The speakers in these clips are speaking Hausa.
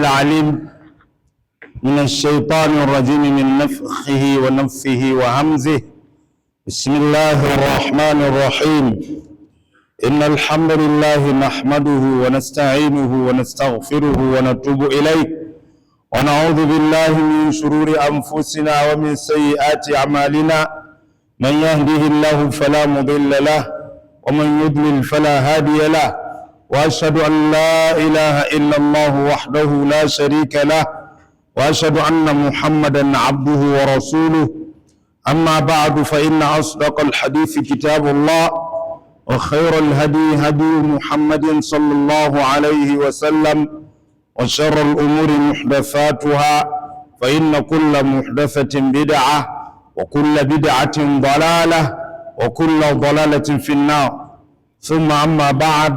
العليم من الشيطان الرجيم من نفخه ونفثه وهمزه. بسم الله الرحمن الرحيم. إن الحمد لله نحمده ونستعينه ونستغفره ونتوب إليه، ونعوذ بالله من شرور أنفسنا ومن سيئات أعمالنا. من يهده الله فلا مضل له، ومن يضلل فلا هادي له. واشهد ان لا اله الا الله وحده لا شريك له، واشهد ان محمدا عبده ورسوله. اما بعد، فان اصدق الحديث كتاب الله، وخير الهدي هدي محمد صلى الله عليه وسلم، وشر الامور محدثاتها، فان كل محدثه بدعه، وكل بدعه ضلاله، وكل ضلاله في النار. ثم اما بعد،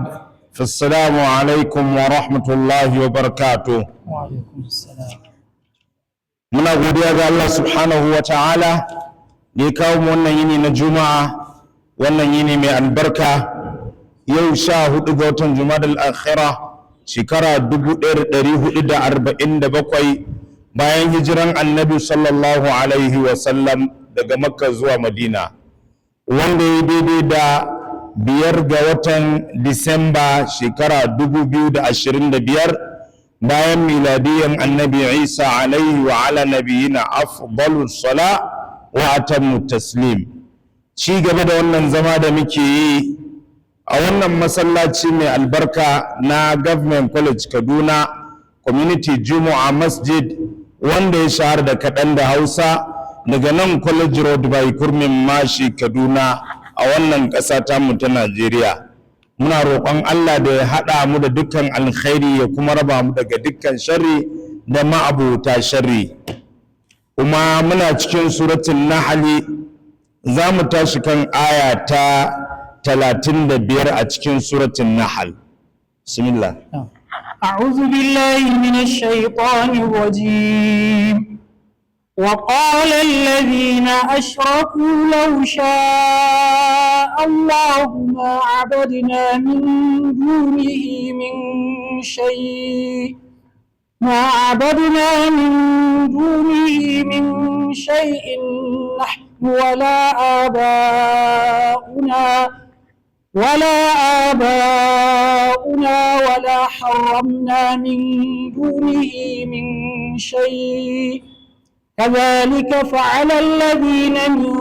فالسلام عليكم ورحمه الله وبركاته. وعليكم السلام. Muna godiya ga Allah subhanahu wa ta'ala da ya kawo mu wannan yini na Juma'a, wannan yini mai albarka. Yau 14 ga watan Jumadal Akhira, shekara 1447 bayan hijiran Annabi sallallahu alaihi wasallam daga Makka zuwa Madina, wanda ya daidai da 5 ga watan Disamba, shekara 2025 bayan miladiyan Annabi Isa alaihi wa ala nabiyina afdalu sala wa atammu taslim. Ci gaba da wannan zama da muke yi a wannan masallaci mai albarka na Government College Kaduna Community Juma'a Masjid, wanda ya shahara da kaɗan da Hausa, daga nan College Road by Kurmin Mashi, Kaduna, a wannan ƙasa tamu ta Najeriya. Muna roƙon Allah da ya haɗa mu da dukkan alkhairi, ya kuma raba mu daga dukkan sharri da ma'abota sharri. Kuma muna cikin Suratul Nahli, za mu tashi kan aya ta 35 a cikin Suratul Nahl. Bismillah. أعوذ بالله من الشيطان الرجيم. وقال الذين أشركوا لو شاء الله ما عبدنا من دونه من شيء، ما عبدنا من دونه من شيء، نحن ولا آباؤنا ولا حرمنا من دونه من شيء، كذلك فعل الذين من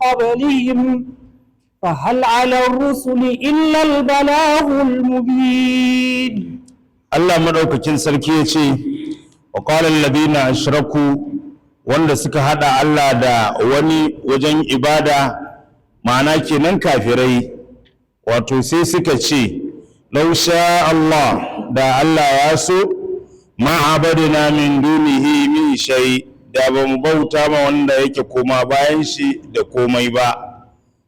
قبلهم، فهل على الرسل إلا البلاغ المبين. Allah madaukakin sarki ya ce: wa qala alladhina ashraku, wanda suka hada Allah da wani wajen ibada, ma'ana kenan kafirai, wato sai suka ce: law sha Allah, da Allah ya so, ma abadna min dunihi min shay, da ba mu bauta ma wanda yake koma bayan shi da komai ba,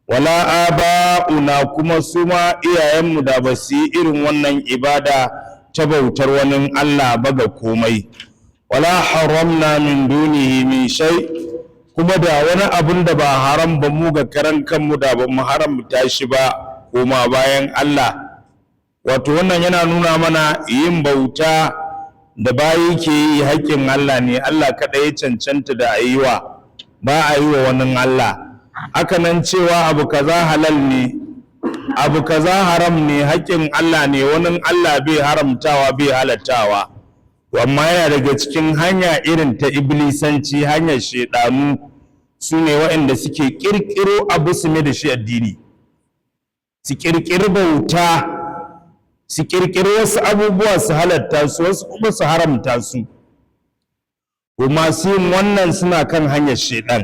wala aba'una, kuma su ma iyayenmu da ba su yi irin wannan ibada ta bautar wani Allah ba ga komai, wala haramna min dunihi min shay, kuma da wani abun da ba haram ba mu ga karan kanmu da ba mu haramta shi ba koma bayan Allah. Wato wannan yana nuna mana yin bauta da bayi ke yi haƙƙin Allah ne. Allah kaɗai ya cancanta da a yi wa, ba a yi wa wani Allah. Haka nan cewa abu kaza halal ne, abu kaza haram ne, haƙƙin Allah ne. Wani Allah bai haramtawa, bai halattawa. To amma yana daga cikin hanya irin ta iblisanci, hanyar shaidanu, su ne waɗanda suke ƙirƙiro abu su mai da shi addini, su ƙirƙiri bauta, su ƙirƙiri wasu abubuwa, su halatta su, wasu kuma su haramta su. To masu yin wannan suna kan hanyar shaidan,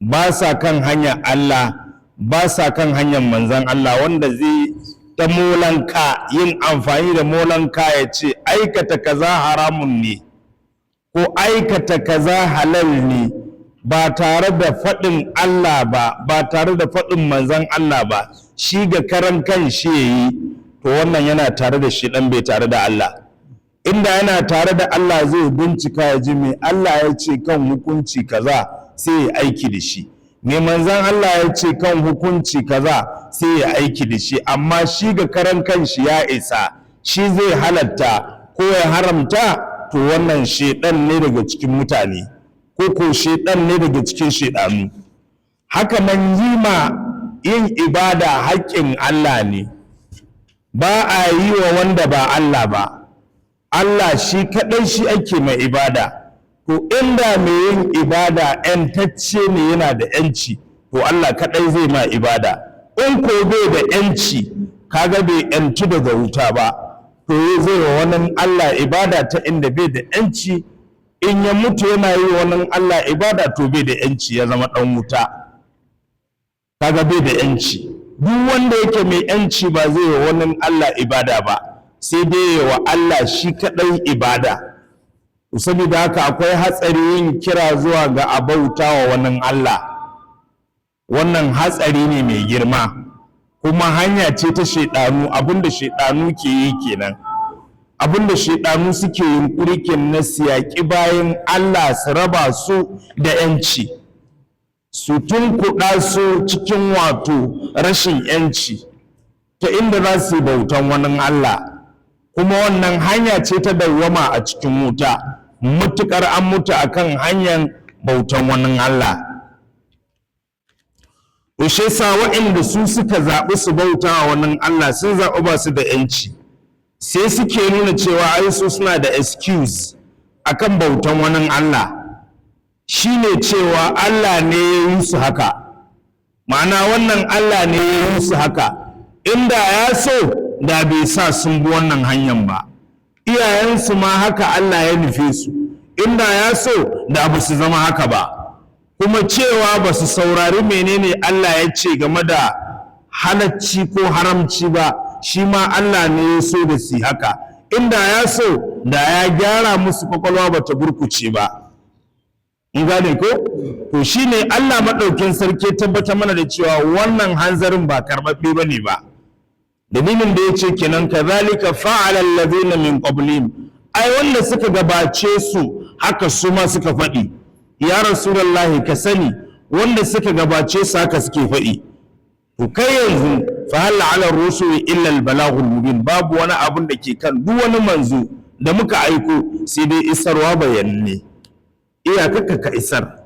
ba sa kan hanyar Allah, ba sa kan hanyar Manzan Allah. Wanda zai ta molanka, yin amfani da molanka ya ce aikata kaza haramun ne ko aikata kaza halal ne, ba tare da faɗin Allah ba, ba tare da faɗin Manzan Allah ba, shi ga karan kan shi ya yi, to wannan yana tare da shi ɗan, bai tare da Allah. Inda yana tare da Allah, zai bincika ya ji me Allah ya ce kan hukunci kaza, sai ya aiki da shi, me Manzan Allah ya ce kan hukunci kaza, sai ya aiki da shi. Amma shi ga karan kanshi ya isa shi zai halatta. ko ya haramta, to wannan shedan ne daga cikin mutane, ko ko shedan ne daga cikin shedanu. Haka nan yi ma yin ibada haƙƙin Allah ne, ba a yi wa wanda ba Allah ba. Allah shi kaɗai shi ake mai ibada. To inda mai yin ibada ‘yantacce ne, yana da ‘yanci, to Allah kaɗai zai ma ibada. In ko bai da ‘yanci, kaga bai ‘yantu daga wuta ba, to zai wa wani Allah ibada ta inda bai da ‘yanci. In ya mutu yana yi wa wani Allah ibada, to bai da ‘yanci, ya zama ɗan wuta. Kaga bai da ‘yanci. Duk wanda yake mai ‘yanci ba zai wa wani Allah ibada ba, sai dai wa Allah shi kaɗai ibada. Saboda haka akwai hatsari yin kira zuwa ga abauta wa wani Allah. Wannan hatsari ne mai girma, kuma hanya ce ta shaidanu. Abinda shaidanu ke yi kenan, abinda shaidanu suke yunkuri kenan na siyaki bayan Allah, su raba su da 'yanci, su tunkuɗa su cikin wato rashin 'yanci ta inda za su yi bautan wani Allah. Kuma wannan hanya ce ta dawwama a cikin wuta, mutukar an mutu akan hanyar bautan wani Allah. To shi yasa waɗanda su suka zaɓi su bauta wa wani Allah, sun zaɓi ba su da ‘yanci, sai suke nuna cewa ai su suna da excuse akan bautan wani Allah, shine cewa Allah ne ya yi su haka. Ma'ana wannan Allah ne ya yi su haka, inda ya so da bai sa sun bi wannan hanyar ba. Iyayensu ma haka Allah ya nufe su, inda ya so da ba su zama haka ba. Kuma cewa ba su saurari menene Allah ya ce game da halacci ko haramci ba, shi ma Allah ne ya so da su haka, inda ya so da ya gyara musu kwakwalwa ba ta burkuce ba. In gane ko? To shine Allah maɗaukin sarki tabbatar mana da cewa wannan hanzarin ba karɓaɓɓe ba ne ba. Dalilin da ya ce kenan, kazalika fa'ala allazina min qablihim, ai wanda suka gabace su haka su ma suka faɗi. Ya Rasulullahi, ka sani wanda suka gabace su haka suke faɗi. To kai yanzu, fa hal ala rusuli illa al balaghul mubin, babu wani abun da ke kan duk wani manzo da muka aiko sai dai isarwa bayanne. Iyakarka ka isar.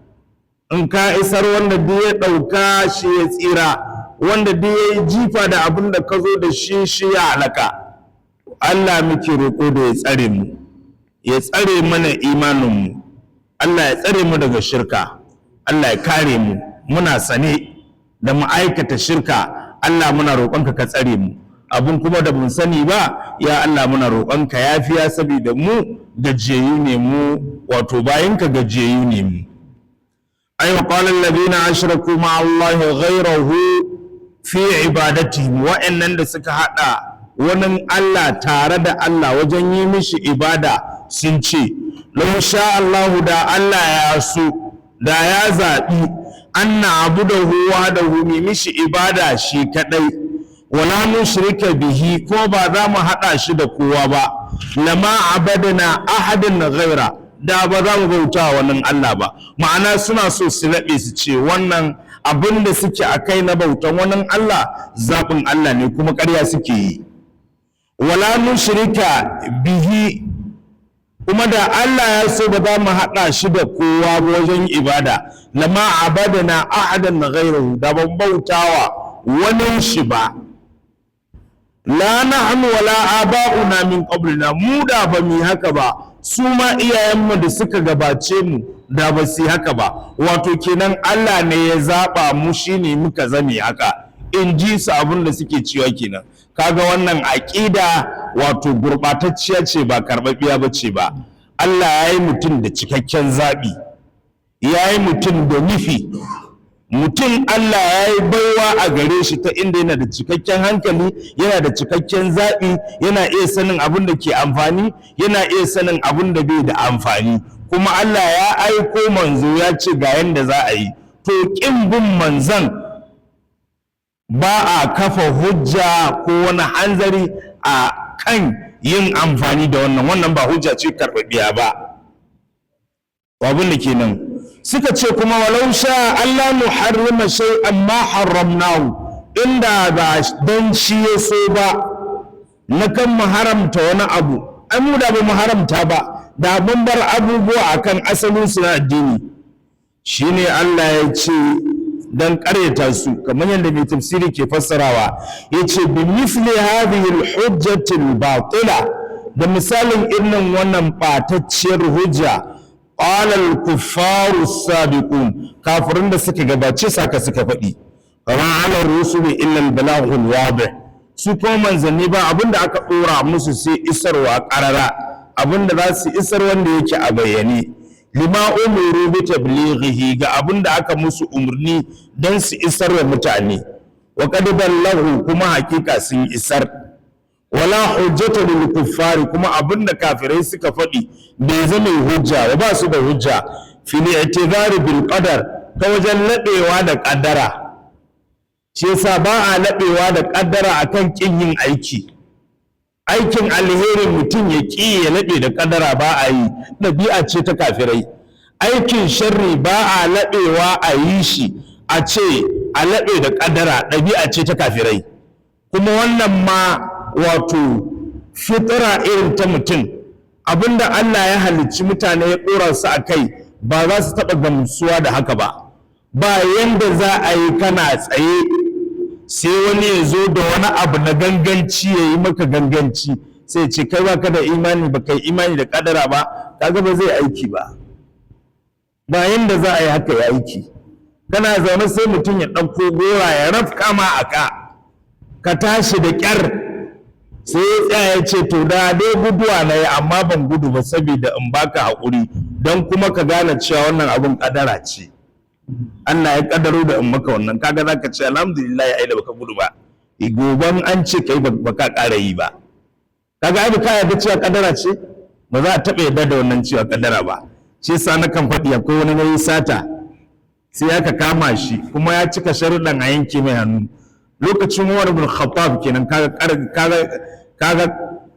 In ka isar, wanda duk ya ɗauka shi ya tsira, wanda duk ya yi jifa da abin da ka zo da shi, shi ya halaka. Allah muke roƙo da ya tsare mu, ya tsare mana imaninmu. Allah ya tsare mu daga shirka, Allah ya kare mu. Muna sane da mu aikata shirka, Allah muna roƙonka ka tsare mu. Abin kuma da mun sani ba, ya Allah muna roƙonka yafiya, saboda mu gajiyayyu ne mu, wato bayinka gajiyayyu ne mu. Ay wa qala alladhina ashraku ma'a Allahi ghayrahu fi ibadatihim, wa'annan da suka hada wani Allah tare da Allah wajen yi mishi ibada sun ce, law sha Allahu, da Allah ya so, da ya zaɓi an na'budahu wahdahu, mi mishi ibada shi kadai, wala nushrika bihi, ko ba za mu hada shi da kowa ba, lama abadna ahadin ghaira, da ba za mu bauta wannan Allah ba. Ma'ana suna so su laɓe su ce wannan abin da suke a kai na bautan wannan Allah zaɓin Allah ne, kuma ƙarya suke yi. Wala nushrika bihi, kuma da Allah ya so ba za mu haɗa shi da kowa ba wajen ibada, lama abadna ahadan ghairahu, da ban bautawa wani shi ba. La nahnu wala aba'una min qablina, mu da ba mu haka ba, su ma iyayenmu da suka gabace mu da ba su haka ba. Wato kenan Allah ne ya zaba mu, shine muka zame haka, in ji su abin da suke cewa kenan. Kaga wannan aƙida wato gurɓatacciya ce, ba karɓaɓɓiya ba ce ba. Allah ya yi mutum da cikakken zaɓi, ya yi mutum da nufi. Mutum Allah ya yi baiwa a gare shi ta inda yana da cikakken hankali, yana da cikakken zaɓi, yana iya sanin abin da ke amfani, yana iya sanin abin da bai da amfani. Kuma Allah ya aiko manzo ya ce ga yanda za a yi. To ƙin bin manzon ba a kafa hujja ko wani hanzari a kan yin amfani da wannan. Wannan ba hujja ce karɓaɓɓiya ba. Abin da kenan suka ce kuma, walau sha Allah muharrima shay'an ma harramnahu, inda ba dan shi ya so ba na kan mu haramta wani abu, Ai mu da ba mu haramta ba, da mun bar abubuwa akan asalin su na addini. Shine Allah ya ce dan ƙaryata su, kamar yadda mai tafsiri ke fassarawa, ya ce bi mithli hadhihi al-hujjati al-batila, da misalin irin wannan ɓatacciyar hujja, qala al-kuffaru sabiqun, kafirin da suka gabace saka suka faɗi, kama ala rusuli illa al-balaghu al-wadih. Su kuma manzanni ba abinda aka ɗora musu sai isarwa ƙarara, abinda za su isar wanda yake a bayyane, lima umiru bi tablighihi, ga abinda aka musu umarni don su isar wa mutane. Wa qad balaghu, kuma hakika sun isar. Wala hujjata lil kuffari, kuma abinda kafirai suka faɗi bai zama hujja ba, ba su da hujja fil i'tizari bil qadar, ta wajen laɓewa da ƙaddara. Shi yasa ba a laɓewa da ƙaddara akan ƙin yin aiki. Aikin alherin mutum ya ƙi ya laɓe da ƙaddara, ba a yi, ɗabi'a ce ta kafirai. Aikin sharri ba a laɓewa a yi shi a ce a laɓe da ƙaddara, ɗabi'a ce ta kafirai. Kuma wannan ma wato fitara irin ta mutum, abinda Allah ya halicci mutane ya ɗora su a kai, ba za su taɓa gamsuwa da haka ba. Ba yanda za a yi kana tsaye sai wani ya zo da wani abu na ganganci ya yi maka ganganci, sai ce kai baka da imani, ba kai imani da kadara ba. Kaga ba zai aiki ba. Ba yanda za a yi haka ya aiki. Kana zaune sai mutum ya ɗauko gora ya rafka ma a ka, ka tashi da ƙyar, sai ya tsaya ya ce to da dai guduwa na yi, amma ban gudu ba saboda in baka haƙuri, don kuma ka gane cewa wannan abun kadara ce Allah ya kaddaro da in maka wannan. Kaga zaka ce alhamdulillah, ai da baka gudu ba. Goban an ce kai baka ƙara yi ba, kaga ai ka yarda cewa kaddara ce. Ba za a taɓa yarda da wannan cewa kaddara ba. Shi yasa na kan faɗi, akwai wani nayi sata sai aka kama shi, kuma ya cika sharuɗan a yanke mai hannu lokacin Umar ibn Khattab kenan. Kaga kaga kaga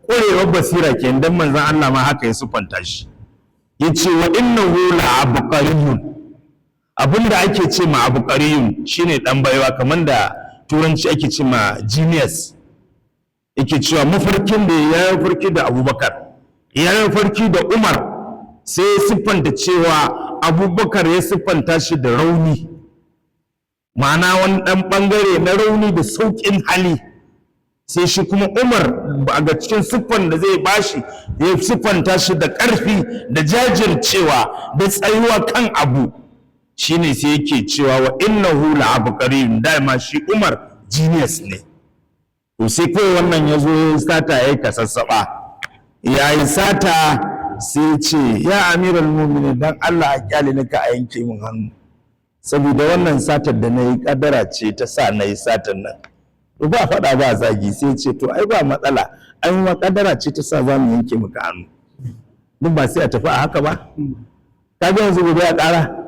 ƙurewar basira kenan, dan manzon Allah ma haka ya sufanta shi, yace wa innahu la'abqariyun. Abinda ake ce ma abqariyun shine dan baiwa, kamar da turanci ake ce ma genius. Yake cewa mafarkin da ya yi mafarki da Abubakar, ya yi mafarki da Umar, sai ya siffanta cewa Abubakar ya siffanta shi da rauni, ma'ana wani ɗan ɓangare na rauni da sauƙin hali. Sai shi kuma Umar ga cikin siffan da zai bashi, ya siffanta shi da ƙarfi da jajircewa da tsayuwa kan abu. Shine sai yake cewa wa innahu la'abqariyun, dama shi Umar genius ne. To sai kawai wannan ya zo ya sata, ya yi kasassaɓa, ya yi sata, sai ce ya amiral muminin, dan Allah a kyale ni ka a yanke min hannu, saboda wannan satar da na yi kadara ce ta sa na yi satar nan. To ba faɗa ba zagi, sai ce to ai ba matsala, an yi kadara ce ta sa za mu yanke maka hannu. Duk ba sai a tafi a haka ba. Kaga yanzu gobe ya ƙara,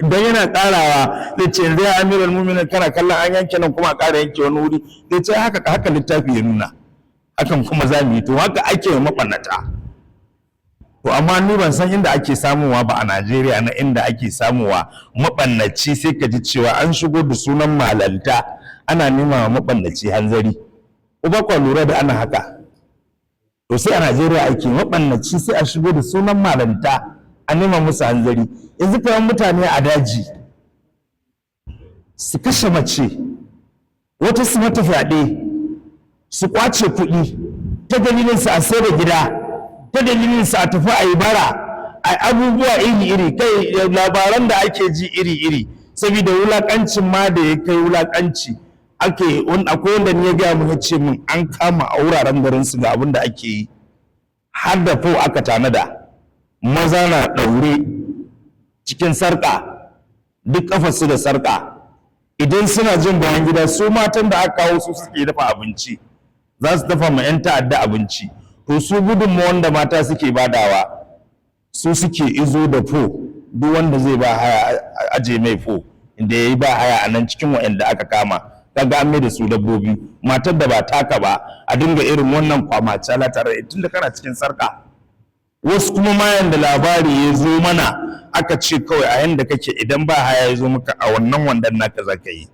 dan yana ƙarawa zai ce yanzu ya amiral muminin, kana kallon an yanke nan kuma a ƙara yanke wani wuri. Zai ce haka haka littafi ya nuna, hakan kuma za mu yi. To haka ake yi maɓannata. To amma ni ban san inda ake samuwa ba a Najeriya, na inda ake samuwa maɓannaci sai ka ji cewa an shigo da sunan malanta ana nema wa maɓannaci hanzari. Ko ba kwa lura da ana haka? To sai a Najeriya ake maɓannaci sai a shigo da sunan malanta a nema musu hanzari. Yanzu kamar mutane a daji su kashe mace, wata su mata fyaɗe, su kwace kuɗi, ta dalilin su a sai da gida, ta dalilin su a tafi a yi bara, a abubuwa iri-iri, kai labaran da ake ji iri-iri, saboda wulakancin ma da ya kai wulakanci ake. Akwai wanda ni ya gaya mun, ya ce min an kama a wuraren garin su ga abin da ake yi, har da fo aka tanada, maza na ɗaure cikin sarƙa, duk ƙafarsu da sarƙa. Idan suna jin bayan gida, su matan da aka kawo su suke dafa abinci, za su dafa ma 'yan ta'adda abinci. To su gudunmawan da mata suke badawa, su suke izo da fo, duk wanda zai ba haya aje mai fo inda ya yi ba haya a nan cikin waɗanda aka kama. Kaga an mai da su dabbobi. Matar da ba taka ba a dinga irin wannan kwamacala tare da tun da kana cikin sarka. Wasu kuma ma yanda labari ya zo mana, aka ce kawai a yanda kake, idan ba haya ya zo maka, a wannan wandan naka za ka yi.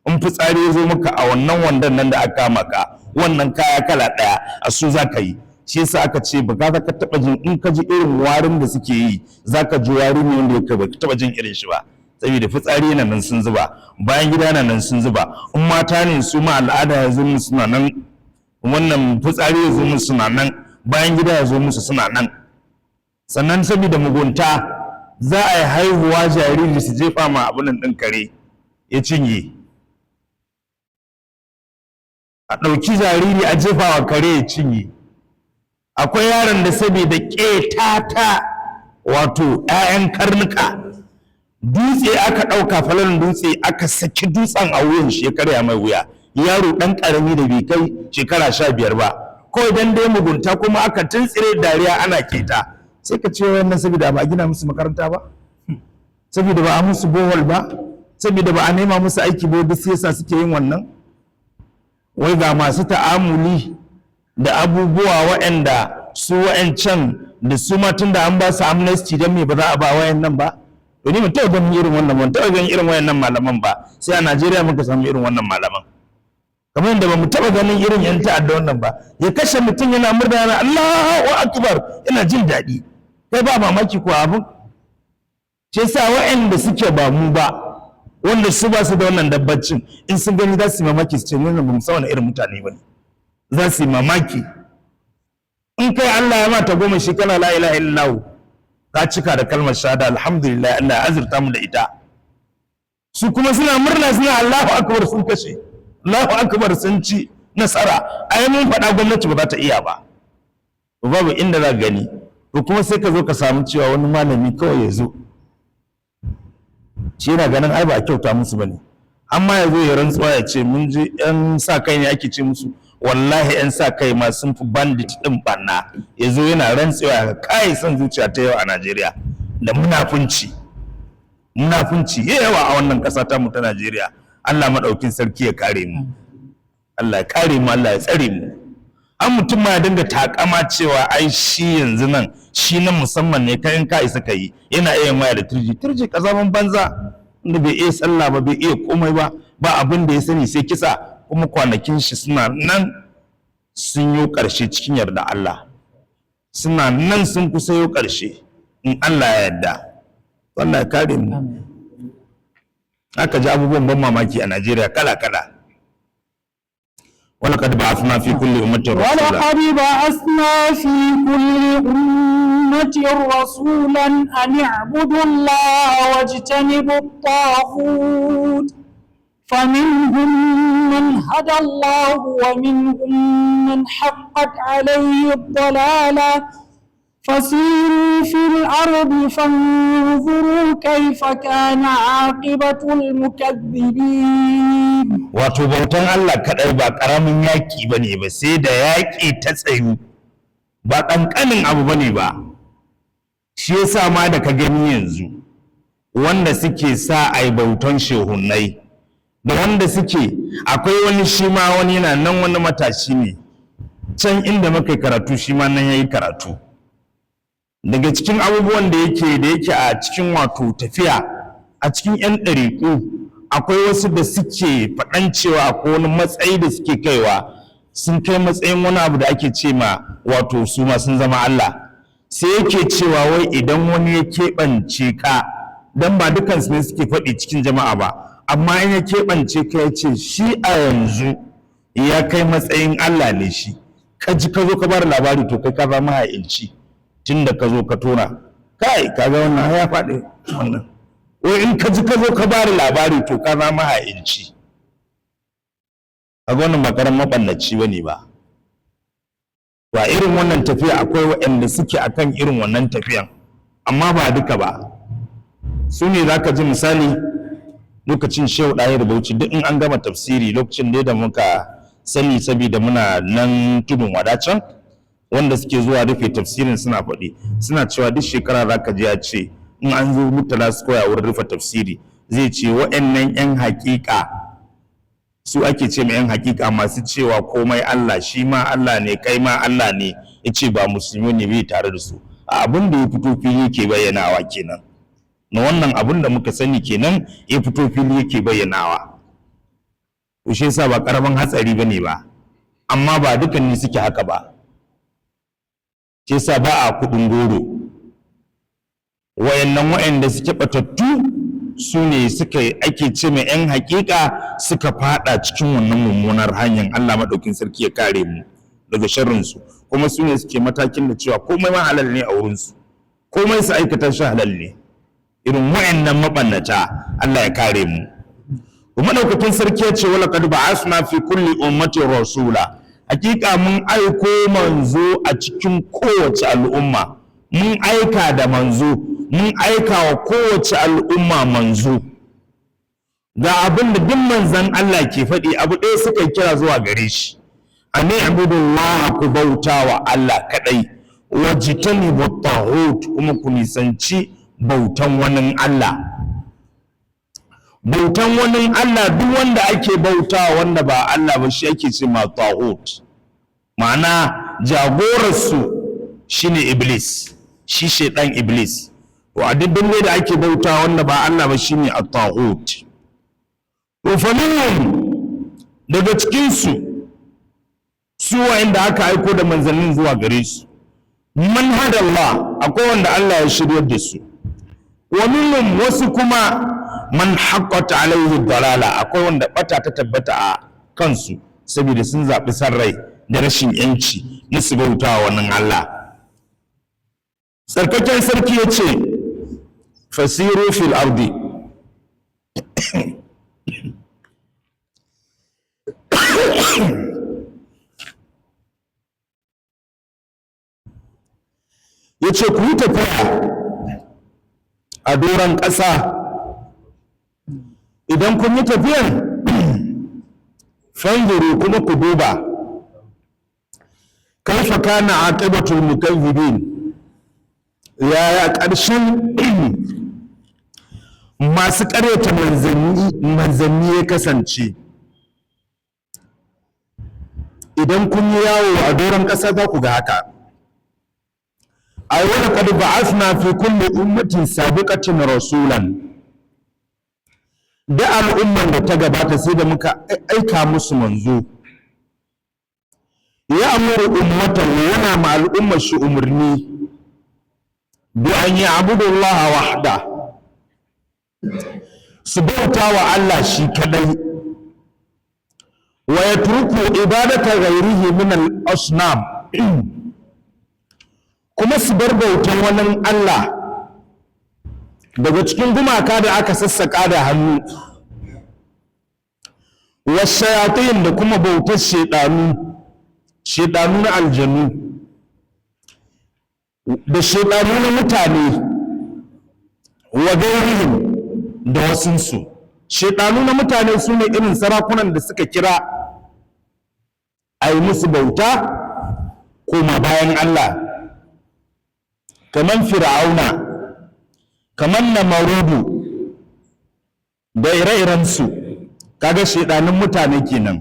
In fitsari ya zo maka, a wannan wandan nan da aka kama ka, wannan kaya kala ɗaya, a su za ka yi. Shi yasa aka ce ba za ka taɓa jin, in ka ji irin warin da suke yi, za ka ji wari ne wanda ya ba ka taɓa jin irin shi ba, saboda fitsari yana nan sun zuba, bayan gida yana nan sun zuba. In mata ne su ma al'ada ya zo musu suna nan, wannan fitsari ya zo musu suna nan, bayan gida ya zo musu suna nan. Sannan saboda mugunta za a yi haihuwa, jariri su jefa ma abin nan ɗin, kare ya cinye. A ɗauki jariri a jefa wa kare ya cinye. Akwai yaron da saboda ƙetata, wato 'ya'yan karnuka, dutse aka ɗauka, falon dutse, aka saki dutsen a wuyan shi, ya karya mai wuya. Yaro ɗan ƙarami da bai kai shekara 15 ba, kawai dan dai mugunta, kuma aka tuntsire dariya ana keta. Sai ka ce wannan saboda ba a gina musu makaranta ba, saboda ba a musu borehole ba, saboda ba a nema musu aiki ba, duk sai yasa suke yin wannan. Wai ga masu ta'amuli da abubuwa waɗanda su wa'ancan da su ma tun da an ba su amnesty, don me ba za a ba wayannan ba? To ni ban taɓa ganin irin wannan, ban taɓa ganin irin wayannan malaman ba, sai a Najeriya muka samu irin wannan malaman. Kamar yadda ba mu taɓa ganin irin yan ta'adda wannan ba, ya kashe mutum yana murna, yana "Allahu akbar", yana jin daɗi. Kai, ba mamaki ko abin shi yasa waɗanda suke ba mu ba, wanda su ba su da wannan dabbacin, in sun gani za su yi mamaki, su ce wannan ba mu san wani irin mutane ba ne. Za su yi mamaki. In kai Allah ya mata goma shi kana "la ilaha illallah", ka cika da kalmar shahada, alhamdulillah, Allah ya azurta mu da ita. Su kuma suna murna, suna "Allahu akbar", sun kashe, "Allahu akbar", sun ci nasara. Ai mun faɗa gwamnati ba za ta iya ba. Babu inda za ka gani. To kuma sai ka zo ka samu cewa wani malami kawai ya zo, shi yana ganin ai ba a kyauta musu bane, amma ya zo ya rantsuwa ya ce mun ji yan sa kai ne ake ce musu, wallahi yan sa kai ma sun fi bandit din banna. Ya zo yana rantsuwa ya kai. Son zuciya ta yau a Najeriya da munafunci, munafunci yawa a wannan ƙasa ta mu ta Najeriya. Allah maɗaukin sarki ya kare mu, Allah ya kare mu, Allah ya tsare mu. An mutum ma ya dinga takama cewa ai shi yanzu nan shi nan musamman ne, kayan ka isa ka yi, yana iya yin waya da turji turji, kazaman banza, inda bai iya sallah ba, bai iya komai ba, ba abin da ya sani sai kisa. Kuma kwanakin shi suna nan sun yi ƙarshe cikin yarda Allah, suna nan sun kusa yi ƙarshe in Allah ya yarda. Allah ya kare mu. Aka ji abubuwan ban mamaki a Najeriya kala kala. ولقد بعثنا في كل أمة رسولا. ولقد بعثنا في كل أمة رسولا أن اعبدوا الله واجتنبوا الطاغوت، فمنهم من هدى الله ومنهم من حقت عليه الضلالة، فسيروا في الأرض فانظروا كيف كان عاقبة المكذبين. Wato bautan Allah kaɗai ba ƙaramin yaƙi ba ne ba, sai da yaƙi ta tsayu, ba ƙanƙanin abu ba ne ba. Shi yasa ma da ka gani yanzu wanda suke sa a yi bautan shehunnai da wanda suke, akwai wani shi ma, wani yana nan, wani matashi ne can inda muka yi karatu, shi ma nan ya yi karatu. Daga cikin abubuwan da yake a cikin wato tafiya a cikin 'yan ɗariƙu, akwai wasu da suke faɗan cewa akwai wani matsayi da suke kaiwa, sun kai matsayin wani abu da ake ce ma wato su ma sun zama Allah. Sai yake cewa wai idan wani ya keɓance ka, dan ba dukansu ne suke faɗi cikin jama'a ba, amma in ya keɓance ka ya ce shi a yanzu ya kai matsayin Allah ne shi, ka ji ka zo ka bada labari, to kai ka zama ha'inci tun da ka zo ka tona kai. Ka ga wannan ya faɗi wannan, wai in ka ji ka zo ka bada labari, to ka zama ha'inci. Kaga wannan ba karamin maɓannaci bane ba. To a irin wannan tafiya akwai waɗanda suke akan irin wannan tafiyan, amma ba duka ba. Su ne za ka ji misali lokacin Shehu Ɗahir Bauchi, duk in an gama tafsiri, lokacin da muka sani, saboda muna nan Tudun Wada can, wanda suke zuwa rufe tafsirin suna faɗi, suna cewa duk shekara za ka ji ya ce in an zo Murtala Square wurin rufe tafsiri, zai ce wa'annan 'yan haƙiƙa, su ake ce ma 'yan haƙiƙa, masu cewa komai Allah, shi ma Allah ne, kai ma Allah ne, ya ce ba musulmi ne, bai tare da su. A abin da ya fito fili yake bayyanawa kenan, na wannan abin da muka sani kenan ya fito fili yake bayyanawa. To shi yasa ba karamin hatsari bane ba, amma ba dukan ne suke haka ba. Shi yasa ba a kuɗin goro. Wayannan wayanda suke batattu su ne suka ake ce mai 'yan hakika, suka fada cikin wannan mummunar hanyar. Allah maɗaukin sarki ya kare mu daga sharrinsu. Kuma su ne suke matakin da cewa komai ma halal ne a wurinsu, komai su aikata shi halal ne, irin wayannan mabannata. Allah ya kare mu. Maɗaukakin sarki ya ce: "Wala qad ba'athna fi kulli ummatin rasula." Hakika mun aiko manzo a cikin kowace al'umma. Mun aika da manzo, mun aika wa kowace al'umma manzo. Ga abin da duk manzan Allah ke faɗi, abu ɗaya suka kira zuwa gare shi: an i'budullaha, ku bauta wa Allah kaɗai, wajtanibu taghut, kuma ku nisanci bautan wani Allah. Bautan wani Allah, duk wanda ake bauta wanda ba Allah ba, shi ake ce ma taghut. Ma'ana jagorarsu shine Iblis, shi shaidan Iblis. To, a duk da ake bauta wanda ba Allah ba shine at-taghut. To, fa daga cikin su, su wa'anda aka aiko da manzannin zuwa gare su, man hadallah, akwai wanda Allah ya shiryar da su. Wa minhum, wasu kuma, man haqqat alaihi dalala, akwai wanda bata ta tabbata a kansu saboda sun zaɓi san rai da rashin yanci na su bauta wa wannan Allah. Tsarkaken sarki ya ce: "Fasiru fil ardi." Ya ce ku yi tafiya a doron ƙasa. Idan kun yi tafiyan, fanzuru, kuma ku duba, kaifa kana aqibatul mukazzibin, yaya ƙarshen masu ƙaryata manzanni ya kasance. Idan kun yi yawo a doron ƙasa, za ku ga haka. Ay wa laqad ba'athna fi kulli ummatin sabiqatin rasulan. Da al'umman da ta gabata, sai da muka aika musu manzo. Ya amuru ummatan, yana ma al'ummar shi umarni, bi an ya'budu Allah wahda, su bauta wa Allah shi kadai, wa yatruku ibadata ghairihi min al-asnam, kuma su bar bautan wani Allah daga cikin gumaka da aka sassaka da hannu, washayatin, da kuma bautar shedanu, shedanu na aljanu da shedanu na mutane, wa gairihim, da wasunsu. Shedanu na mutane su ne irin sarakunan da suka kira a yi musu bauta koma bayan Allah, kamar Fir'auna, kamar Namarudu da ire-irensu. Kaga shedanin mutane kenan.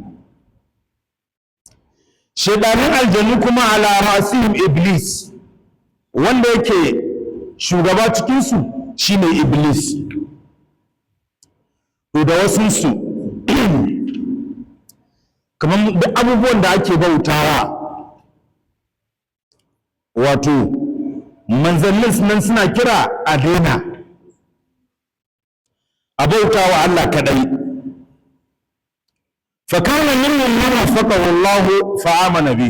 Shedanin aljanu kuma, ala rasihim Iblis, wanda yake shugaba cikinsu shine Iblis. To, da wasunsu, kamar duk abubuwan da ake bautawa. Wato manzannin nan suna kira a daina, a bautawa Allah kadai. Fakana minhum man waffaqahu Allah fa amana bi.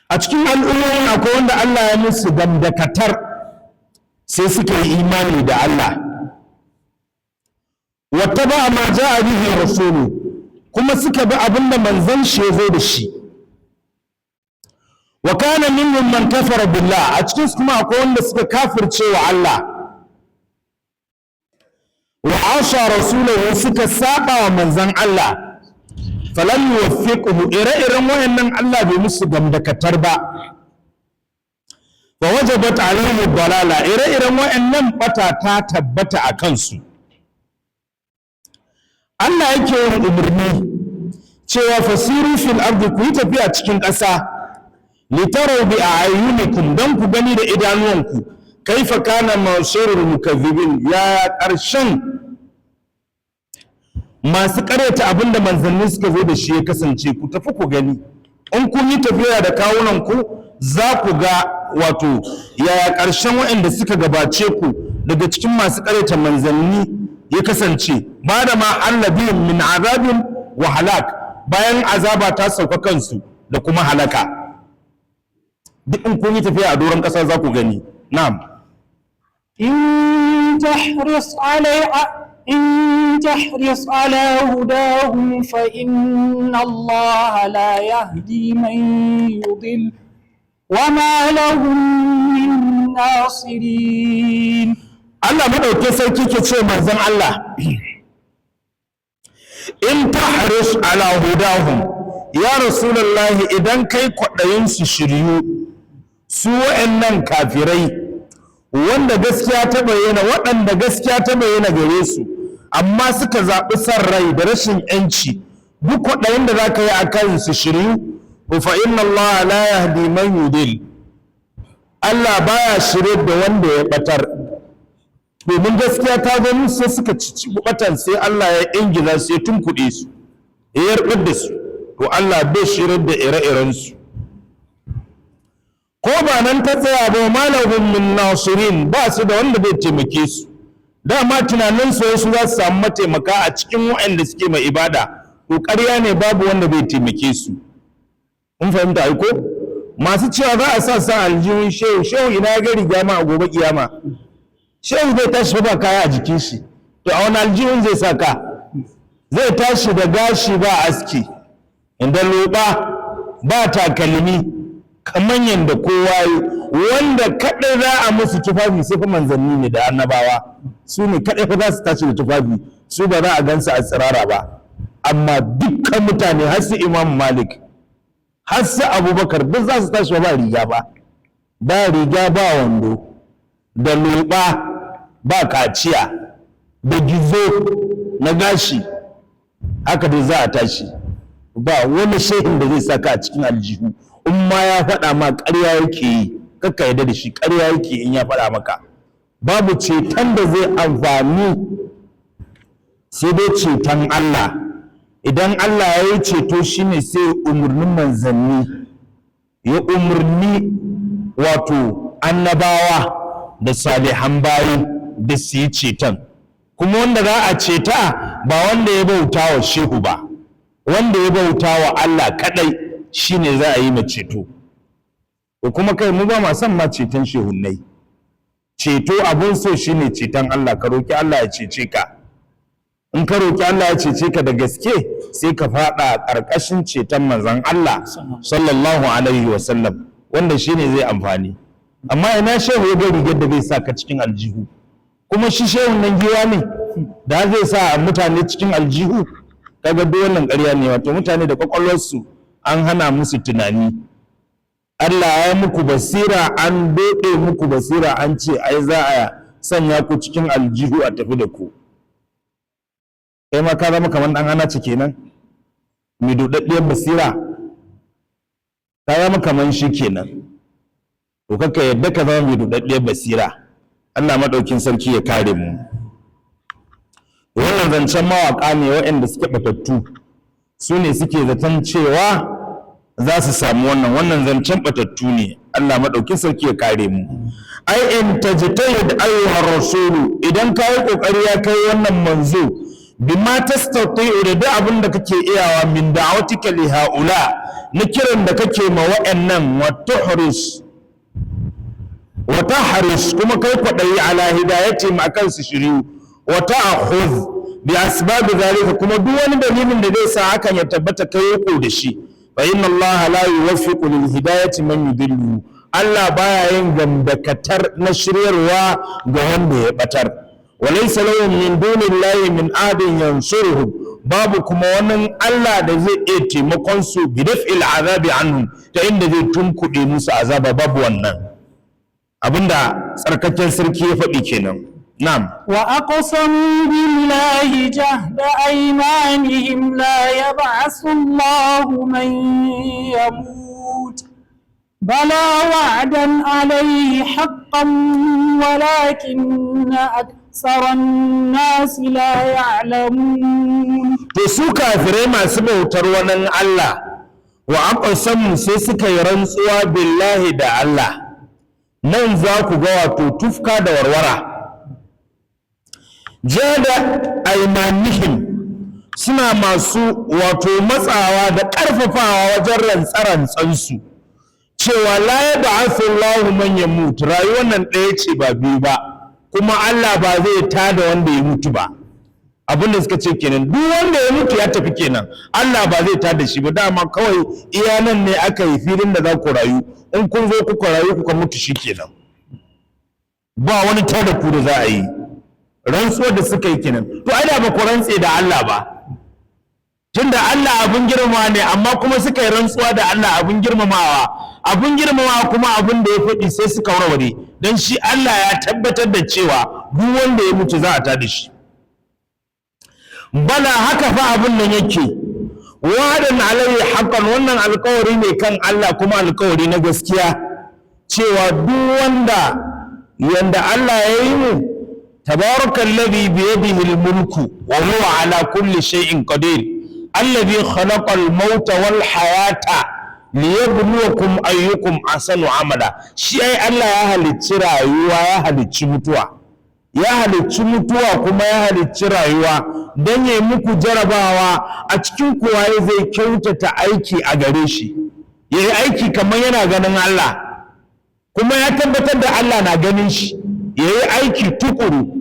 A cikin al'ummomin akwai wanda Allah ya musu gamdakatar, sai suka yi imani da Allah, wattaba ma ja'a bihi rasulu, kuma suka bi abinda manzon shi ya zo da shi. Wa kana minhum man kafara billah, a cikin su kuma akwai wanda suka kafirce wa Allah, wa asha rasulahu, suka saba wa manzon Allah, falam yuwaffiquhu. Ire-iren wayannan Allah bai musu gamdakatar ba, fa wajabat alaihim dalala, ire-iren wayannan bata ta tabbata a kansu. Allah yake yin umarni cewa: "Fasiru fil ardi", ku yi tafiya cikin ƙasa, litarau bi a'yunikum, dan ku gani da idanuwanku, kaifa kana masirul mukazzibin, ya ƙarshen masu ƙaryata abinda manzanni suka zo da shi ya kasance. Ku tafi ku gani. In kun yi tafiya da kawunan ku za ku ga wato yaya ƙarshen waɗanda suka gabace ku daga cikin masu ƙaryata manzanni ya kasance, ba da ma allabihim min azabin wa halak, bayan azaba ta sauka kansu da kuma halaka. Duk in kun yi tafiya a doron ƙasa za ku gani. Na'am. إن تحرص على هداهم فإن الله لا يهدي من يضل وما لهم من ناصرين. Allah maɗauke sarki ke ce manzon Allah, in tahris ala hudahum, ya rasulullahi, idan kai kwaɗayin su shiryu, su wa'annan kafirai wanda gaskiya ta bayyana, waɗanda gaskiya ta bayyana gare su amma suka zaɓi son rai da rashin yanci, duk kwaɗayin da za ka yi a kan su shiryu, fa inna Allah la yahdi man yudil, Allah baya shirye da wanda ya batar. Domin gaskiya ta zo musu sai suka ci batan, sai Allah ya ingiza su, ya tunkuɗe su, ya yarbar da su. To Allah bai shirar da ire-iren su. Ko ba nan ta tsaya ba, malahum min nasirin, ba su da wanda zai taimake su. Dama tunanin su wasu za su samu mataimaka a cikin waɗanda suke mai ibada, to ƙarya ne, babu wanda zai taimake su. Kun fahimta ai ko? Masu cewa za a sa sa aljihun shehu, shehu ina ya ga riga ma a gobe kiyama? Shehu zai tashi ba kaya a jikin shi, to a wani aljihun zai sa ka? Zai tashi da gashi ba aski, inda loba ba takalmi, kamar yadda kowa yi. Wanda kaɗai za a musu tufafi sai fa manzanni ne da annabawa, su ne kaɗai fa za su tashi da tufafi, su ba za a gansu a tsirara ba. Amma dukkan mutane, har su Imam Malik, har su Abubakar, duk za su tashi ba riga, ba ba riga, ba wando, da loba ba kaciya, da gizo na gashi, haka dai za a tashi. Ba wani shehin da zai saka a cikin aljihu. In ma ya faɗa ma, ƙarya yake yi, kakka yarda da shi, ƙarya yake in ya faɗa maka. Babu ceton da zai amfani sai dai ceton Allah. Idan Allah ya yi ceto shine sai umarnin manzanni, ya umarni wato annabawa da salihan bayi da su yi ceton. Kuma wanda za a ceta ba wanda ya bauta wa shehu ba, wanda ya bauta wa Allah kadai shine za a yi ma ceto. To kuma kai, mu ba ma son ma ceton shehunnai. Ceto abun so shine ceton Allah. Ka roki Allah ya cece ka. In ka roki Allah ya cece ka da gaske, sai ka fada ƙarƙashin ceton manzon Allah sallallahu alaihi wasallam, wanda shine zai amfani. Amma ina shehu ya ga rigar da zai sa ka cikin aljihu? Kuma shi shehun nan giwa ne da zai sa mutane cikin aljihu? Kaga duk wannan ƙarya ne. Wato mutane da kwakwalwarsu an hana musu tunani. Allah ya muku basira, an doɗe muku basira, an ce ai za a sanya ku cikin aljihu a tafi da ku. Kai ma ka zama kamar ɗan ana ce kenan, mai doɗaɗɗiyar basira, ka zama kamar shi kenan. To kaka yadda ka zama mai doɗaɗɗiyar basira. Allah maɗaukin sarki ya kare mu. Wannan zancen mawaƙa ne waɗanda suke ɓatattu, su ne suke zaton cewa za su samu wannan. Wannan zancen ɓatattu ne. Allah maɗaukin sarki ya kare mu. Ai in tajtahid ayyuhar rasulu, idan ka yi ƙoƙari ya kai wannan manzo, bima tastati'u, da duk abin da kake iyawa, min da'awatika li haula, na kiran da kake ma wa'annan, wa tuhris wa tahris, kuma kai kwaɗayi, ala hidayati ma, akan su shiryu, wa ta'khudh bi asbab zalika, kuma duk wani dalilin da zai sa hakan ya tabbata kai riko da shi, fa inna Allah la yuwaffiqu lil hidayati man yudillu, Allah baya yin gamdakatar na shiryarwa ga wanda ya batar. Wa laysa lahum min dunillahi min ahadin yansuruhum, babu kuma wani Allah da zai iya taimakon su, bi daf'il azabi anhum, ta inda zai tunkuɗe musu azaba, babu wannan. Abinda tsarkaken sarki ya faɗi kenan. Na'am. وأقسموا بالله جهد أيمانهم لا يبعث الله من يموت بلى وعدا عليه حقا ولكن أكثر الناس لا يعلمون. To su kafirai masu bautar wani Allah Wa aqsamu, sai suka yi rantsuwa, billahi, da Allah. Nan za ku ga wato tufka da warwara. Jahda aymanihim, suna masu wato matsawa da ƙarfafawa wajen rantsa-rantsansu cewa la yab'athu Allahu man yamut, rayuwar nan ɗaya ce ba biyu ba, kuma Allah ba zai tada wanda ya mutu ba. Abin da suka ce kenan, duk wanda ya mutu ya tafi kenan, Allah ba zai tada shi ba. Dama kawai iya nan ne aka yi filin da za ku rayu, in kun zo kuka rayu kuka mutu shi kenan, ba wani tada ku da za a yi. Rantsuwar da suka yi kenan. To ai da ba ku rantse da Allah ba, tunda Allah abin girmama ne, amma kuma suka yi rantsuwa da Allah abin girmamawa, abin girmamawa, kuma abin da ya faɗi sai suka warware, don shi Allah ya tabbatar da cewa duk wanda ya mutu za a tada shi. Bala, haka fa abin nan yake, wa'adan alayhi haqqan, wannan alkawari ne kan Allah, kuma alkawari na gaskiya, cewa duk wanda yanda Allah ya yi mu, tabarakallazi biyadihi almulku wa huwa ala kulli shay'in qadir, alladhi khalaqa al-mauta wal hayata liyabluwakum ayyukum ahsanu amala. Shi ai Allah ya halicci rayuwa, ya halicci mutuwa, ya halicci mutuwa kuma ya halicci rayuwa don ya muku jarabawa a cikin kuwaye zai kyautata aiki a gare shi, ya yi aiki kamar yana ganin Allah, kuma ya tabbatar da Allah na ganin shi, ya yi aiki tukuru.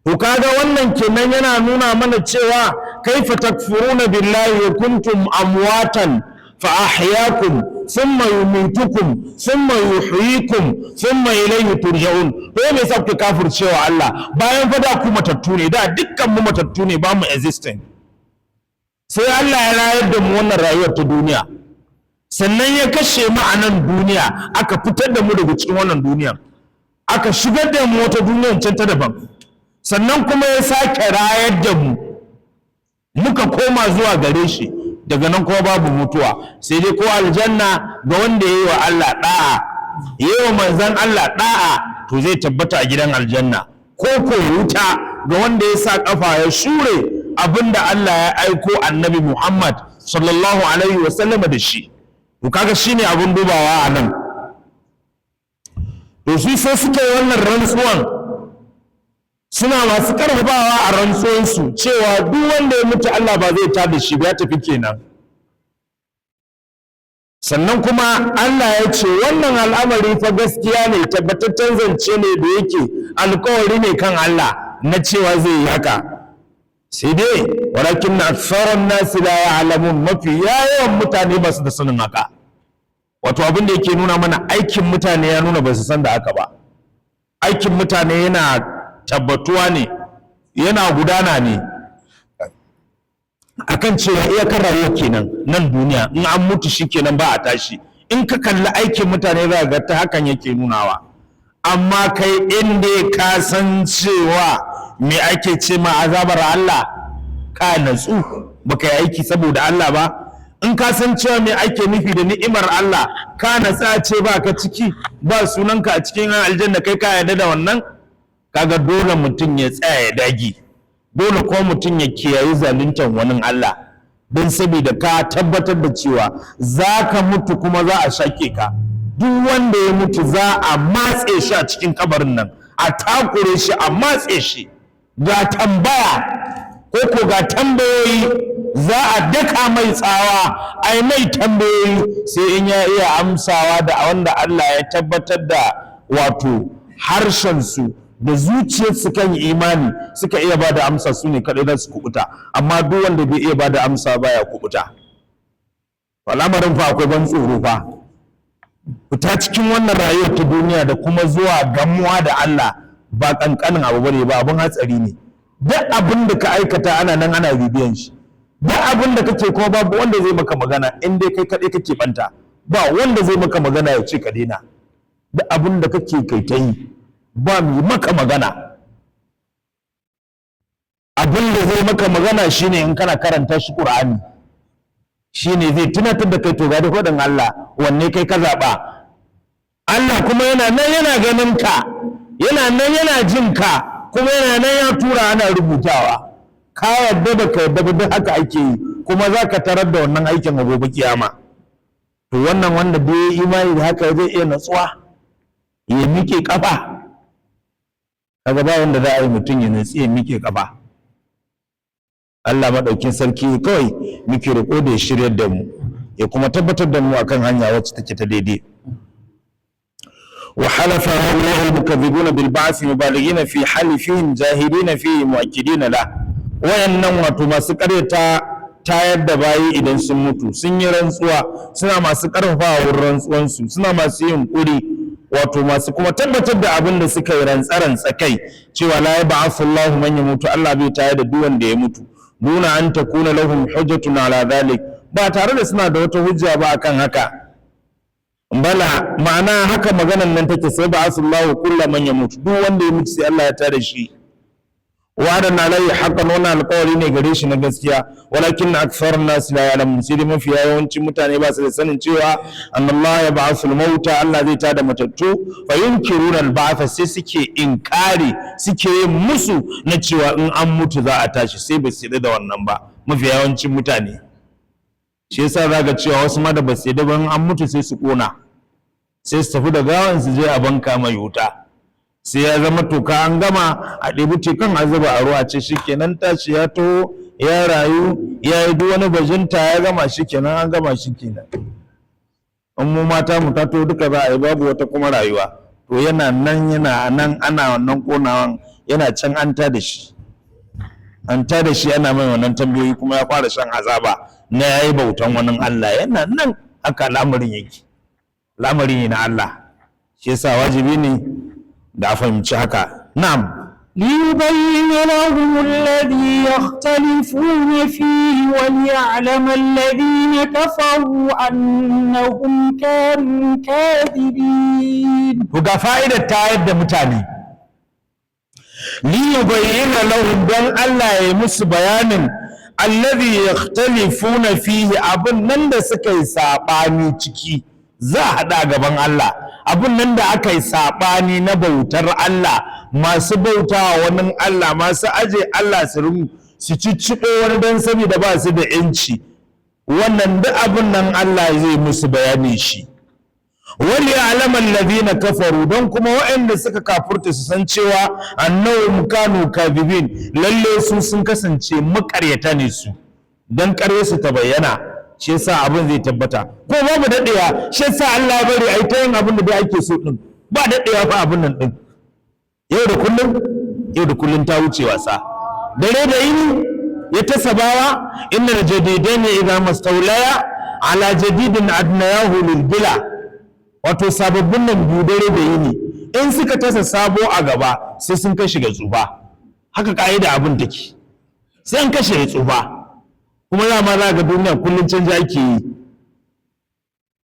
To kaga wannan kenan yana nuna mana cewa kaifa takfuruna billahi wa kuntum amwatan fa ahyaakum thumma yumitukum thumma yuhyikum thumma ilayhi turja'un. To me yasa kuke kafircewa Allah bayan fa da ku matattu ne? Da dukkan mu matattu ne, ba mu existing, sai Allah ya rayar da mu wannan rayuwar ta duniya, sannan ya kashe mu a nan duniya, aka fitar da mu daga cikin wannan duniya, aka shigar da mu wata duniyar can ta daban, sannan kuma ya sake rayar da mu, muka koma zuwa gare shi. Daga nan kuma babu mutuwa, sai dai ko aljanna ga wanda ya yi wa Allah da'a, ya yi wa manzan Allah da'a, to zai tabbata a gidan aljanna, ko ko wuta ga wanda ya sa kafa ya shure abinda Allah ya aiko Annabi Muhammad sallallahu alaihi wasallam da shi. To kaga shine abin dubawa a nan. To su sai suka yi wannan rantsuwan, suna masu karfafawa a rantsuwansu cewa duk wanda ya mutu Allah ba zai tada shi ba, ya tafi kenan. Sannan kuma Allah ya ce wannan al'amari fa gaskiya ne, tabbataccen zance ne da yake alkawari ne kan Allah na cewa zai yi haka. Sai dai walakin na aktharan nasi la ya'lamun, mafi yawan mutane ba su da sanin haka. Wato abin da yake nuna mana, aikin mutane ya nuna ba su san da haka ba. Aikin mutane yana tabbatuwa ne, yana gudana ne akan cewa iyakar rayuwa kenan nan duniya, in an mutu shi kenan, ba a tashi. In ka kalli aikin mutane za ga ta hakan yake nunawa. Amma kai inda ka san cewa me ake ce ma azabar Allah, ka natsu baka yi aiki saboda Allah ba. In ka san cewa me ake nufi da ni'imar Allah, ka natsa ce ba ka ciki, ba sunanka a cikin aljanna, kai ka yarda da wannan. Kaga dole mutum ya tsaya ya dage, dole ko mutum ya kiyayi zaluntar wani Allah, don saboda ka tabbatar da cewa za ka mutu kuma za a shake ka. Duk wanda ya mutu za a matse shi a cikin kabarin nan, a takure shi, a matse shi, ga tambaya ko ga tambayoyi, za a daka mai tsawa, a yi mai tambayoyi, sai in ya iya amsawa da wanda Allah ya tabbatar da wato harshensu da zuciyarsu kan imani suka iya ba da amsa, su ne kaɗai za su kubuta. Amma duk wanda bai iya ba da amsa baya kubuta. Al'amarin fa akwai ban tsoro fa. Fita cikin wannan rayuwar ta duniya da kuma zuwa gamuwa da Allah ba ƙanƙanin abu bane ba, abin hatsari ne. Duk abin da ka aikata ana nan ana bibiyan shi, duk abin da kake kuma babu wanda zai maka magana. In dai kai kaɗai kake banta, ba wanda zai maka magana ya ce ka daina. Duk abin da kake kai ta yi, ba mu maka magana. Abin da zai maka magana shine in kana karanta shi Qur'ani, shine zai tunatar da kai, to ga faɗin Allah, wanne kai ka zaɓa? Allah kuma yana nan yana ganin ka, yana nan yana jin ka, kuma yana nan ya tura ana rubutawa. Ka yarda da ka yarda, duk haka ake yi, kuma za ka tarar da wannan aikin a gobe kiyama. To wannan wanda da ya imani da haka zai iya natsuwa ya miƙe ƙafa? Kaga ba wanda za a yi mutum ya natsi ya miƙe ƙafa. Allah maɗaukin sarki kawai muke roƙo da ya shiryar da mu, ya kuma tabbatar da mu akan hanya wacce take ta daidai. وحلف هؤلاء المكذبون بالبعث مبالغين في حلفهم جاهدين فيه مؤكدين له. Wayannan wato masu ƙaryata tayar da bayi idan sun mutu sun yi rantsuwa, suna masu ƙarfafawa wurin rantsuwansu, suna masu yin ƙuri, wato masu kuma tabbatar da abin da suka yi rantsa-rantsa kai cewa la yab'athu Allahu man yamutu, Allah bai tayar da duk wanda ya mutu, duna an takuna lahum hujjatun ala dhalik, ba tare da suna da wata hujja ba akan haka. Bala, ma'ana haka maganan nan take, sai ba asallahu kulla man yamutu, duk wanda ya mutu sai Allah ya tada shi. Wa'adan alayhi haqqan, wannan alƙawari ne gare shi na gaskiya. Walakin aktharun nas la ya'lamun, sai dai mafiya yawancin mutane ba su da sanin cewa annallaha yab'athul mauta, Allah zai tada matattu. Fa yunkiruna al-ba'tha, sai suke inkari, suke yin musu na cewa in an mutu za a tashi, sai ba su yarda da wannan ba mafiya yawancin mutane. Shi yasa zaka cewa wasu ma da ba su yarda ba, in an mutu sai su kona, sai su tafi da gawan su je a banka mai wuta, sai ya zama toka an gama, a ɗebi tekan a zuba a ruwa, ce shikenan, tashi ya taho ya rayu, ya yi duk wani bajinta ya gama, shikenan an gama, shikenan. In mu mata mu tato duka za a yi, babu wata kuma rayuwa. To yana nan, yana nan, ana wannan konawan, yana can an ta da shi, an ta da shi, ana mai wannan tambayoyi, kuma ya fara shan azaba na yayi bautan wani Allah. Yana nan, haka al'amarin yake, al'amari ne na Allah. Shi yasa wajibi ne da a fahimci haka. Na'am. ليبين لهم الذي يختلفون فيه وليعلم الذين كفروا أنهم كانوا كاذبين. To ga fa'idar tayar da mutane: li yubayyana lahum, dan Allah ya yi musu bayanin alladhi yakhtalifuna fihi, abun nan da suka yi sabani ciki, za a haɗa gaban Allah. Abun nan da aka yi sabani na bautar Allah, masu bautawa wani Allah, masu aje Allah su rin su cicciɓo wani don saboda ba su da yanci, wannan duk abun nan Allah zai musu bayani shi. Wali alaman ladina kafaru, don kuma waɗanda suka kafurta su san cewa annahum kanu kadhibin, lalle su sun kasance makaryata ne su, dan ƙarya su ta bayyana. Shi yasa abin zai tabbata ko babu dadewa. Shi yasa Allah ya bari ai ta yin abin da dai ake so din, ba dadewa fa abin nan din. Yau da kullum, yau da kullum ta wuce wasa, dare da yini ya tasabawa. Innal jadidaini idza mastawlaya ala jadidin adnayahu lil bila. Wato sababbin nan biyu, dare da yini, in suka tasa sabo a gaba sai sun kai shi ga tsufa. Haka ka'ida abin take, sai an kashe ya tsufa. Kuma dama za ga duniya kullum canja ake yi.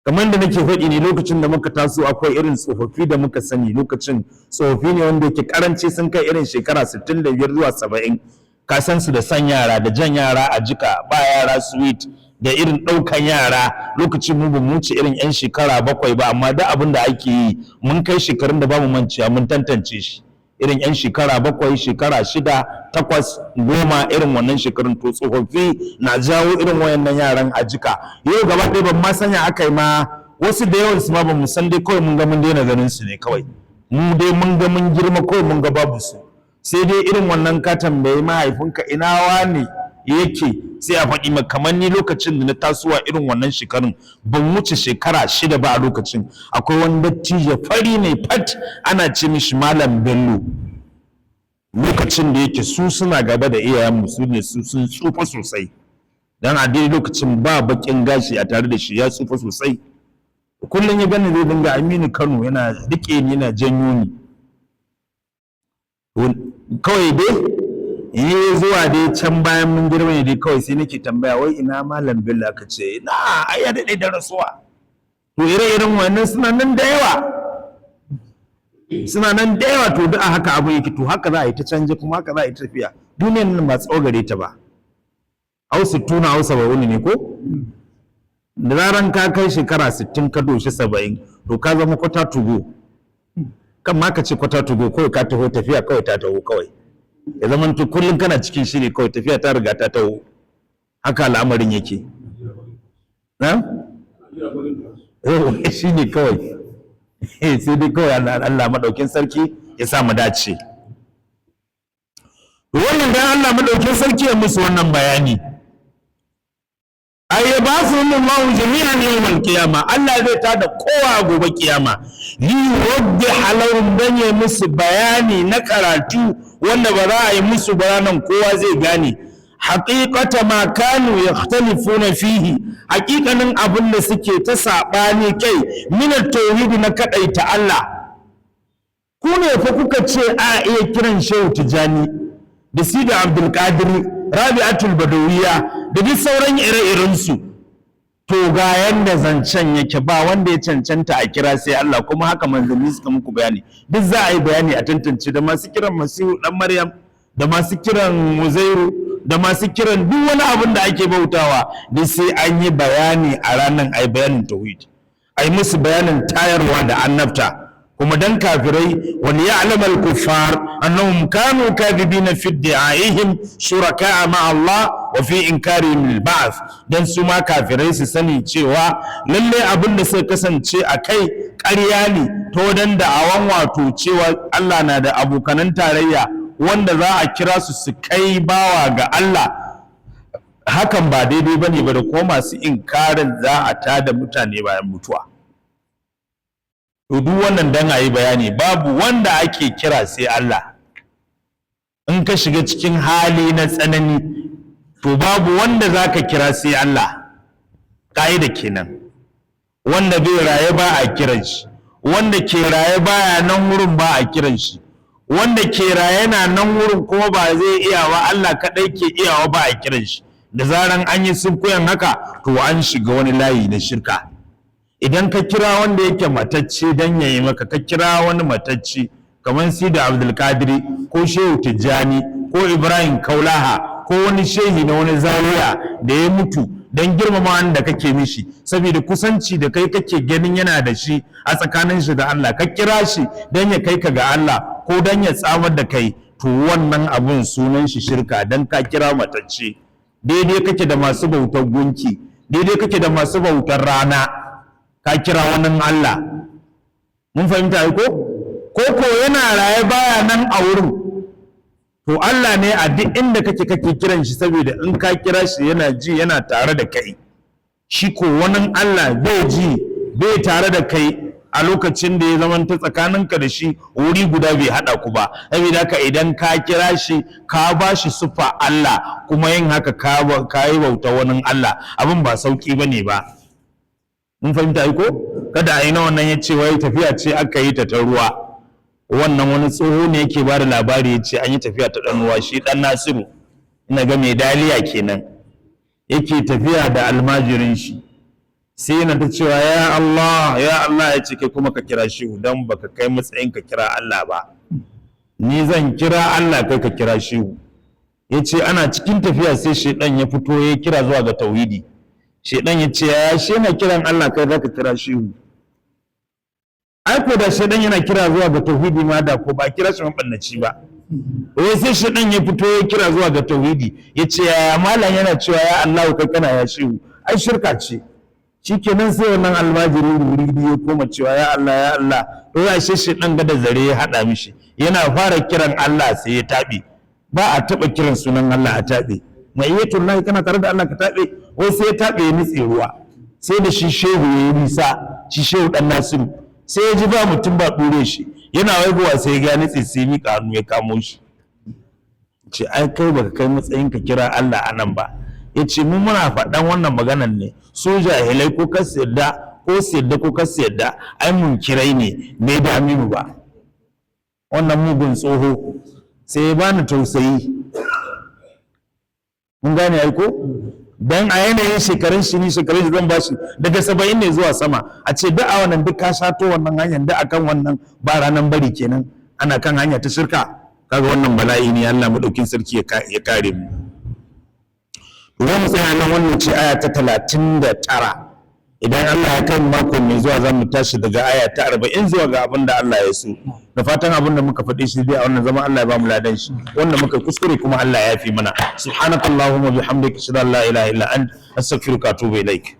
Kamar da nake faɗi ne, lokacin da muka taso akwai irin tsofaffi da muka sani lokacin, tsofaffi ne wanda yake karanci sun kai irin shekara 65 zuwa 70. Ka san su da san yara da jan yara a jika, ba yara sweet, da irin ɗaukan yara. Lokacin mu ba mu wuce irin 'yan shekara 7 ba, amma duk abin da ake yi mun kai shekarun da bamu manciya, mun tantance shi, irin 'yan shekara 7, shekara 6, 8, 10, irin wannan shekarun. To tsofaffi na jawo irin wayannan yaran a jika. Yau gaba ɗaya ban ma sanya aka yi ma, wasu da yawan su ma ba mu san dai, kawai mun ga mun daina ganin su ne kawai. Mu dai mun ga mun girma, kawai mun ga babu su. Sai dai irin wannan ka tambayi mahaifinka ina wane yake, sai a faɗi maka. Kamar ni lokacin da na tasowa irin wannan shekarun, ban wuce shekara 6 ba a lokacin, akwai wani dattijo fari ne fat, ana ce mishi Malam Bello. Lokacin da yake su suna gaba da iyayenmu, su ne su sun tsufa sosai, dan a daidai lokacin ba bakin gashi a tare da shi, ya tsufa sosai. Kullum ya gani zai dinga "Aminu Kano", yana rike ni, yana janyo ni. Kawai dai yi zuwa dai can bayan mun girma ne dai kawai sai nake tambaya, wai ina Malam Bello? Aka ce na ai ya daɗe da rasuwa. To ire-iren wannan suna nan da yawa, suna nan da yawa. To duk a haka abu yake. To haka za a yi ta canje, kuma haka za a yi tafiya. Duniyar nan ba tsawo gare ta ba, au sittuna au saba'uni ne ko. Da zaran ka kai shekara 60, ka doshi 70, to ka zama kwata tugo. Kan ma ka ce kwata tugo, kawai ka taho, tafiya kawai ta taho, kawai ya zama to kullum kana cikin shiri, kawai tafiya ta riga ta taho. Haka al'amarin yake. Na? Shi ne kawai, sai dai kawai Allah maɗaukin sarki ya sa mu dace. Wannan dan Allah maɗaukin sarki ya musu wannan bayani. Ay yab'athuhumullahu jami'an yawmal qiyama, Allah zai tada kowa gobe kiyama, li yuwaddiha lahum, dan ya musu bayani na karatu wanda ba za a yi musu bayanan kowa zai gane, haqiqata ma kanu yakhtalifuna fihi, haqiqanin abin da suke ta sabani kai, min at-tauhid, na kadaita Allah. Ku ne fa kuka ce a iya kiran Shehu Tijani da Sidi Abdul Qadir, Rabi'atul Badawiya da duk sauran ire-irensu. To ga yanda zancen yake, ba wanda ya cancanta a kira sai Allah, kuma haka manzanni suka muku bayani. Duk za a yi bayani a tantance da masu kiran Masihu dan Maryam, da masu kiran Uzairu, da masu kiran duk wani abin da ake bautawa. Duk sai an yi bayani a ranar, ai bayanin tauhid, ai musu bayanin tayarwa da annabta. Kuma dan kafirai, wani ya'lamal kuffar annahum kanu kadhibina fi iddi'aihim shuraka'a ma Allah wa fi inkarihim lil ba'th, dan su ma kafirai su sani cewa lalle abin da suka kasance a kai ƙarya ne, to dan da'awan wato cewa Allah na da abokanan tarayya wanda za a kira su su kai bawa ga Allah, hakan ba daidai bane ba, da ko masu inkarin za a tada mutane bayan mutuwa. To duk wannan dan a yi bayani, babu wanda ake kira sai Allah. In ka shiga cikin hali na tsanani, to babu wanda za ka kira sai Allah. Ƙa'ida kenan. Wanda bai raye ba a kiran shi, wanda ke raye baya nan wurin ba a kiran shi, wanda ke raye na nan wurin kuma ba zai iya ba, Allah kaɗai ke iyawa, ba a kiran shi. Da zaran an yi sunkuyan haka, to an shiga wani layi na shirka. Idan ka kira wanda yake matacce dan yayi maka, ka kira wani matacce kamar Sida Abdulkadiri ko Shehu Tijjani ko Ibrahim Kaulaha ko wani shehi na wani zawiya da ya mutu, don girmama wanda kake mishi saboda kusanci da kai kake ganin yana da shi a tsakanin shi da Allah, ka kira shi don ya kai ka ga Allah ko don ya tsamar da kai, to wannan abun sunan shi shirka, don ka kira matacce. Daidai kake da masu bautar gunki, daidai kake da masu bautar rana, ka kira wani Allah. Mun fahimta ai? Ko yana raye baya nan a wurin, to Allah ne a duk inda kake kake kiran shi, saboda in ka kira shi yana ji, yana tare da kai. Shi ko wani Allah bai ji, bai tare da kai a lokacin da ya zamanta tsakaninka da shi wuri guda bai haɗa ku ba. Saboda haka idan ka kira shi, ka ba shi sufa Allah, kuma yin haka ka yi bauta wani Allah. Abin ba sauki ba ne ba. Mun fahimta ai? Ko kada a yi na wannan ya ce wai tafiya ce aka yi ta ta ruwa. Wannan wani tsoho ne yake ba da labari, ya ce an yi tafiya ta ɗan ruwa. Shi ɗan Nasiru, ina ga mai daliya kenan, yake tafiya da almajirin shi, sai yana ta cewa "Ya Allah, ya Allah". Ya ce, "Kai kuma ka kira shehu, don baka kai matsayin ka kira Allah ba. Ni zan kira Allah, kai ka kira shehu." Ya ce ana cikin tafiya sai shaidan ya fito ya kira zuwa ga tauhidi. Shaidan ya ce, "Ya shi yana kiran Allah, kai zaka kira shehu? Ai ko da shaidan yana kira zuwa ga tauhidi ma, da ko ba kira shi mabannaci ba." Wai sai shaidan ya fito ya kira zuwa ga tauhidi, ya ce, "Ya malam yana cewa ya Allah, kai kana ya shehu, ai shirka ce." Shikenan sai wannan almajiri muridi ya koma cewa "Ya Allah, ya Allah". To ya shi shaidan ga da zare ya hada mishi, yana fara kiran Allah sai ya taɓe. Ba a taɓa kiran sunan Allah a taɓe. Ma'iyyatullahi, kana tare da Allah ka taɓe. Wai sai ya taɓe, ya nutse ruwa. Sai da shi shehu ya yi nisa, shi shehu ɗan Nasiru, sai ya ji ba mutum ba ɗure shi, yana waigowa sai ya ga nutse, sai ya miƙa hannu ya kamo shi, ce, "Ai kai baka kai matsayin ka kira Allah a nan ba." Ya ce, "Mu muna faɗan wannan maganan ne, su jahilai ko kas yadda ko su yadda ko kas yadda, ai mun kirai ne, bai dami mu ba." Wannan mugun tsoho sai ya bani tausayi. Mun gane ai ko? Dan a yanayin shekarun shi, ni shekarun shi zan bashi daga 70 ne zuwa sama. A ce duk a wannan, duk ka shato wannan hanyar, duk akan wannan, ba ranan bari kenan, ana kan hanya ta shirka. Kaga wannan bala'i ne. Allah madaukin sarki ya kare mu. Za mu tsaya nan. Wannan ce aya ta 39. Idan Allah ya kai mako mai zuwa, za mu tashi daga aya ta 40 zuwa ga abin da Allah ya so. Da fatan abin da muka faɗi shi dai a wannan zama, Allah ya ba mu ladan shi. Wanda muka kuskure kuma, Allah ya yafi mana. Subhanakallahumma bihamdika, ashhadu an la ilaha illa ant, astaghfiruka wa atubu ilaik.